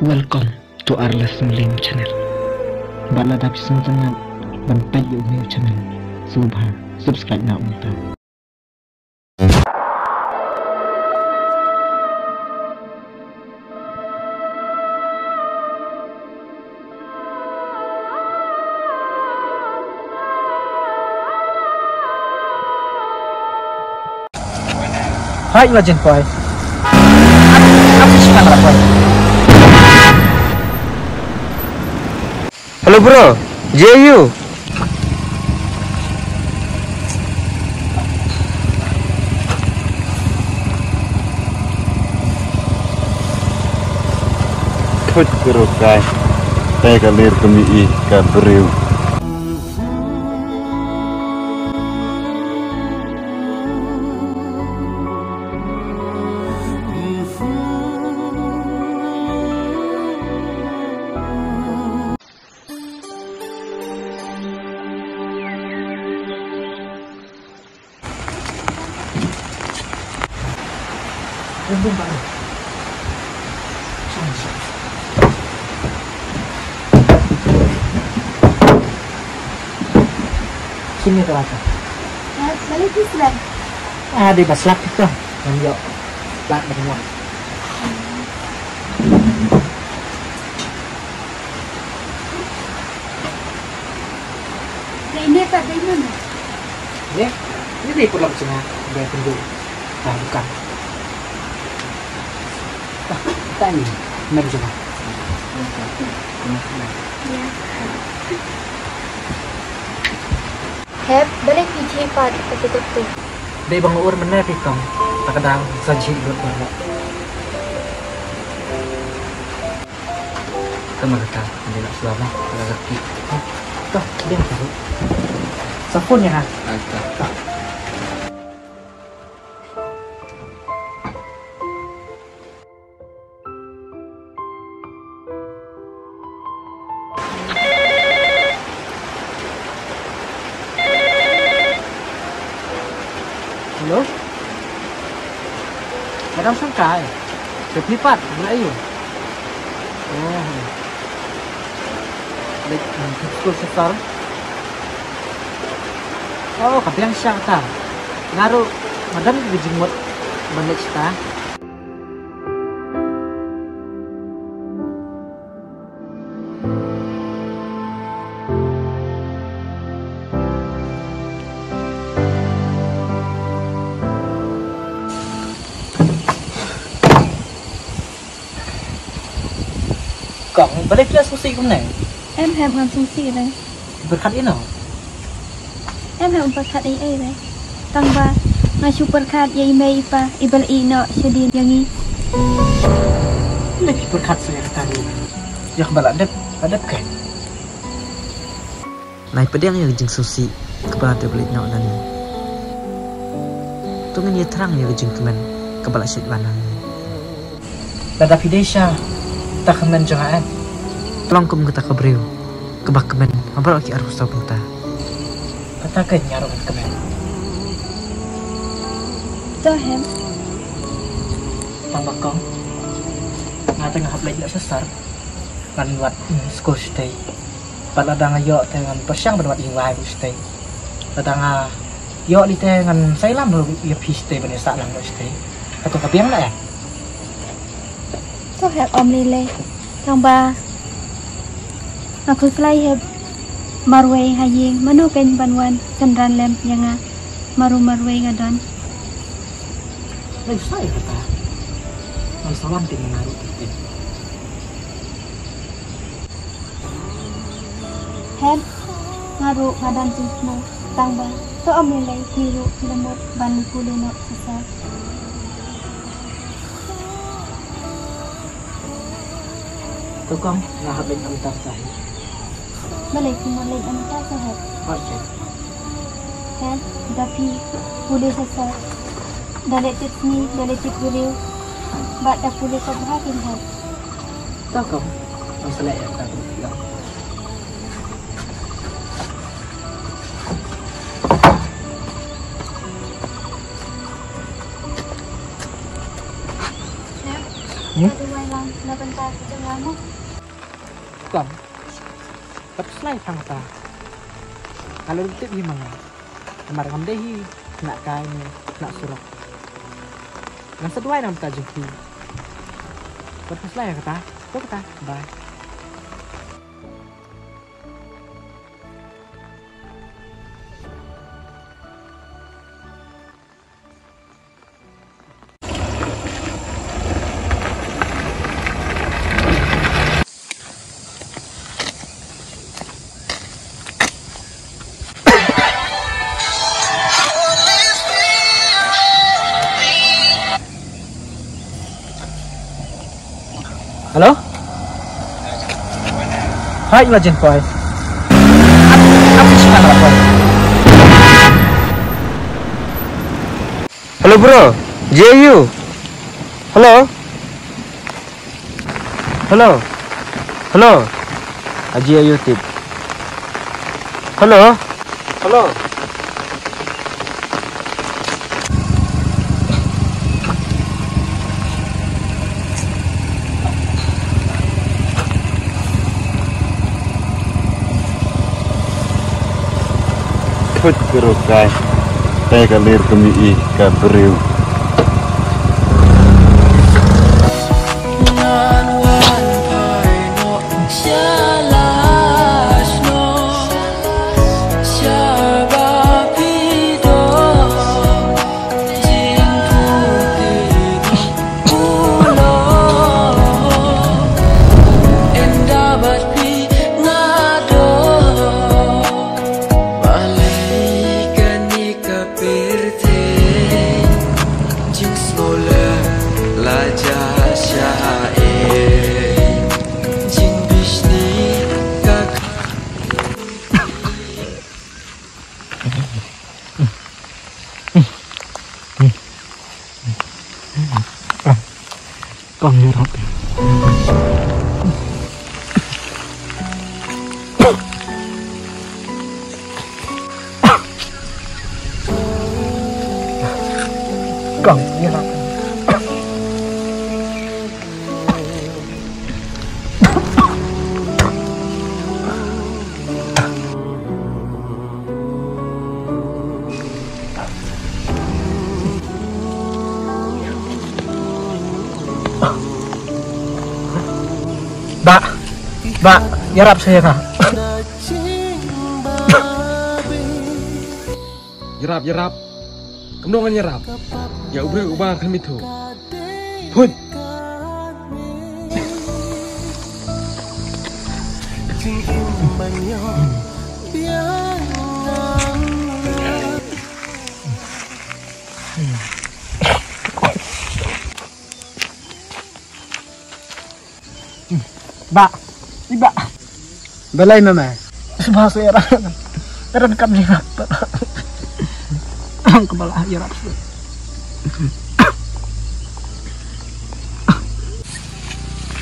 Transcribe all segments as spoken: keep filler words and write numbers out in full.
Welcome to Arles Mulim channel. Bad lada phi sngewtynnat ban peit ïa u new channel, sngewbha subscribe na mynta. Hai, la jin poi. Ap, ap, ap, ap. Hello bro, J U. Thut kuru kai, te ka lir kami i ka briew. Sini tu aja. Ah, balik Islam. Ah, di baslak kita. Ngambil. Lak dengan. Dei ne pat dei mano? Dei, ini dei pulak sini, dei tunggu. Dah bukan. Dah, kita ini. Mari coba. Ya. Hep, balei phi jhieh pat ka kutip tu? Dei ba nga ur mynne phi kong, ta ka dang sa jhieh lut baroh. Ka ma kata, dei nak selamat, ka laki. Toh, dei ka tu. Sa phone ïa nga. Ah, toh. Hello? Madam Sangkai. Sa phi pat, na aïu? Oh. Leit, um, skul sha sor. Oh, ka biang sha kata. Nga ruh, nga don ka jingmut ban leit shata. Kong, balei phi la sngewsih kumne? Em, em, ngam sngewsih re. Pyrkhat ïa no? Em, em, pyrkhat ei ei re. Tang ba nga shu pyrkhat ïa i mei i pa, i ba la ïeh noh shadien ïa ngi. Balei phi pyrkhat sa ïa kata ruh? Ïa kaba la dep, la dep kein. Nai pdiang ïa ka jingsngewsih kaba dep leit noh na ngi. To ngin ïathrang ïa ka jingkmen kaba la shait wan na ngi. Lada phi dei sha kata ka kmen jong nga, eh. Long kum kata ka briew kaba kmen ha baroh ki arphew saw kynta. Kata ka nga ruh ngan kmen. To hem. Tang ba kong, nga te nga hap leit noh sha sor. Ngan wad, mm, skul shatei. Bad lada nga ïoh te ngan pyrshang ban wad ïing wai ruh shatei. Lada nga ïoh lei te ngan sa ïalam ruh ïa phi shatei ban ïasah lang ruh shatei. Hato ka biang la em? To hep, ym lei lei. Tang ba nga khuslai hep marwei ha ïing, mano kein ban wan synran lem ïa nga, marwei marwei nga don. Lei sa ïa kata. Ngan sa wan kein, nga ruh kein. Hep, nga ruh nga don jingsngew, tang ba to ym lei lei phi ruh phi la mut ban pule noh shisha. To kong, nga hap leit mynta hi. Balei phi mut leit mynta sha Hep? Hooid. Hep, da phi pule shisha. Da leit tip sngi, da leit tip briew. Bad da pule ko bha kin Hep. To kong, ngan sa leit ïa ka. Hmm? Na bynta ka jong nga mo. Kong, ka pynslai tang ta. Ka la tip hi ma nga. Namar ngam dei hi khynnah kai ne khynnah surok. Ngan sa duwai na ka bynta jong phi. Ka pynslai kata. To kata. Bye. Hello? Hai, Imagine Boy. Ap-, apa sih nang apa? Hello, bro. J U. Hello. Hello. Hello. Aji ayu tip. Hello. Hello. Khut ka rukai. Te ka lir ka mi i ka briew. Balei kane ka pyrthei jingsngewlem la jia sha ei, jingbishni ka kha. Kong ïarap. Kong ïarap. Bah, bah, ïarap sa ïa nga. Ïarap, ïarap. Kumno ngan ïarap ïa u briew uba nga khlem ithuh? Phuit. Bah, i bah. Balei mama? Sbah sera. Ran kam ni. Ang kebal ah ïarap.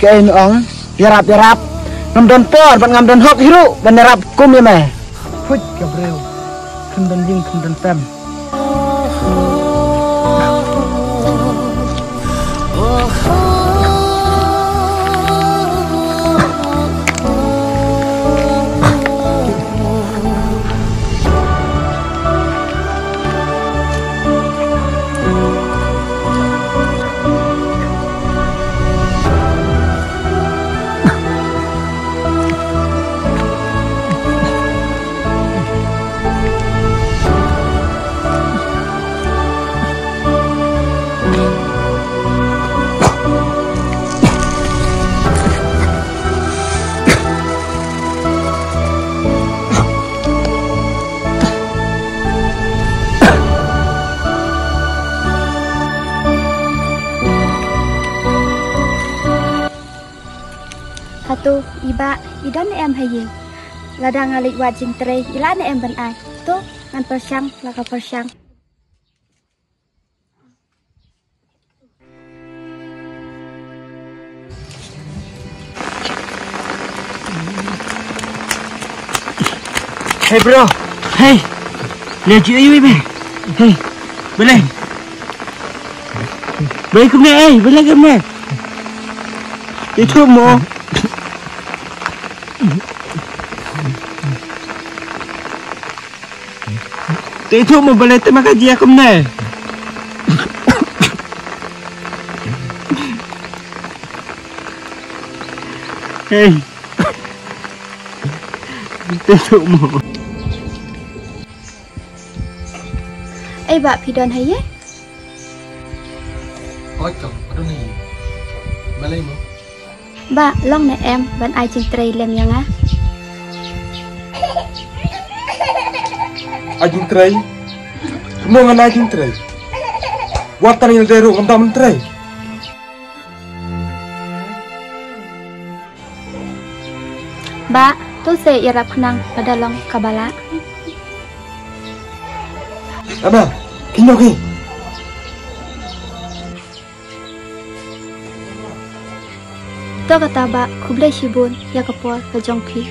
Kaei ong ïarap ïarap. Ngam don por bad ngam don hok hi ruh ban ïarap kum ïa me. Phuit ka briew. Kham don ïing kham don sem. Hato i bah i don ne em ha ïing? Lada nga leit wad jingtrei i lah ne em ban ai? To ngan pyrshang la ka pyrshang. Hey bro. Hey. Le ji ayu ibe. Hey. Balei? Balei kumne, eh? Balei kumne? Te ithuh mo. Te ithuh mo balei te ma ka jia kumne. Hei. Te ithuh mo. Ei ba phi don haie? Oi kam, adon haie. Balei mo? Ba long ne em ban ai jingtrei lem ïa nga? Ai jingtrei? Mo ngan ai jingtrei. Wat tang ïa dei ruh ngam da ban trei. Ba, to se ïarap khnang lada long kaba lah. Aba, kino ki? To kata ba khublei shibun ïa ka por ka jong phi.